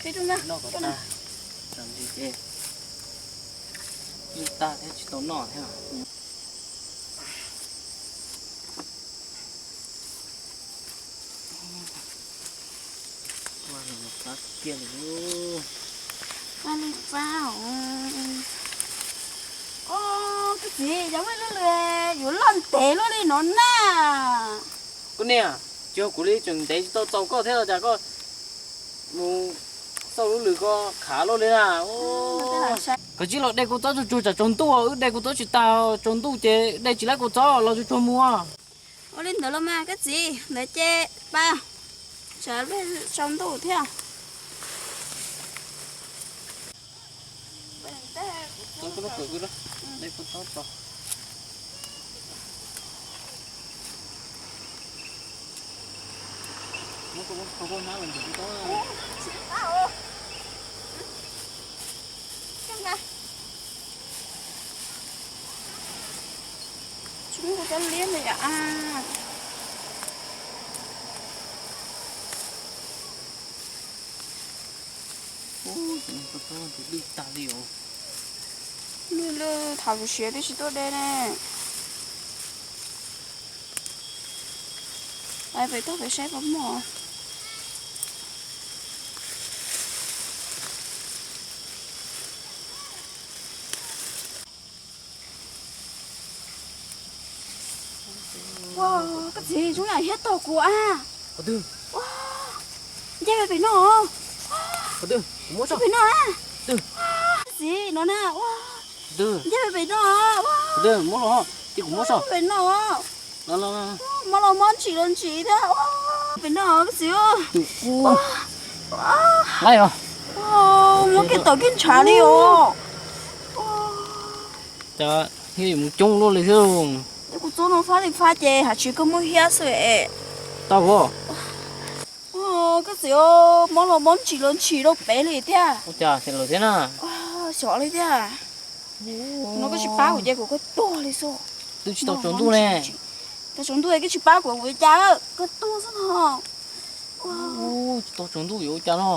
Noj kom tag, tsam ntsis ces yeej tag thiab tsis tau noj thiab. Ua li fab kiag li. Ua li fab os. Os, koj txiv, cov muaj lub lwm yuav loj ntev luaj li no na. Koj niam, tsis yog kuv li, tseem ntev tsis tau txaus koj thiab los cas koj mus xauj lub lwm ko khav luaj li na. Koj tsis los de kua txob tsuag tsuag tsam tsaus ntuj, wb de kua txob tsis tag, tsaus ntuj ces de tsis laib kua txob los tsuag tsuag mus. Ua li ntawd los mas koj txiv, ntawd ces pab, tsam tsaus ntuj thiab. Tsis muaj kuv cov liab ntawd yom. Tus dwj tag li os. Lwj lwj, thauj siav siav twb tsis tuaj de ne. Pais pem toj pem saib puas muaj. Ua, koj txiv, zoo yam hiab tog kuv a. Ua, ncaj pem no. Pem no a. Koj txiv, no na, ua, ncaj pem no. Pem no. Mob los mob ntsim los ntsim thiab. Pem no koj txiv. Mob kiag tawm kiag ntshav li os. Cas mus coob luaj li thiab. Kuv txob no fab li fab ces hais tsis koj muab hiab xwb es. Tau. Koj txiv, mob los mob ntsim los ntsim rau pem li thiab. Ua cas xyov lawm thiab na. Xyov li thiab. No koj tsis pab kuv ces kuv kawg tuag li xwb. Twb tsis tau tsaus ntuj ne. Tau tsaus ntuj koj tsis pab kuv kuv cas kawg tuag xwb no. Tsis tau tsaus ntuj yuav ua cas no.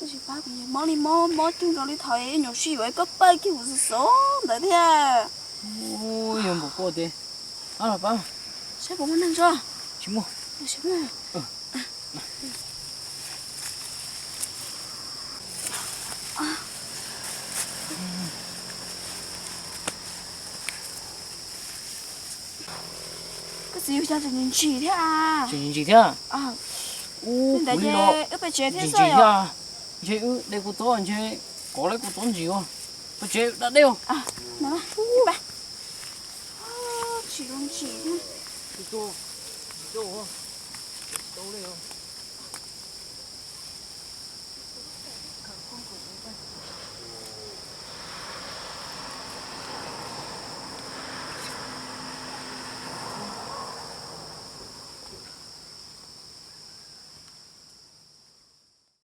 Koj tsis pab kuv mob li mob, mob cuag nkaus li thaum nyuam sij yuav koj pab kiag kuv xov ntawd thiab. Yog npaum ko ces, a, pab saib puas muaj neeg tso. Tsis muaj. Koj txiv, yus cas tseem ntsim thiab a. Tseem ntsim thiab. Ntawd ces wb pem tsev thiab xwb thiab. Ntshe wb de kuv txob ntshe kov lawv kuv txob ntsim os. Pem tsev da dej os. Ntsim los ntsim thiab.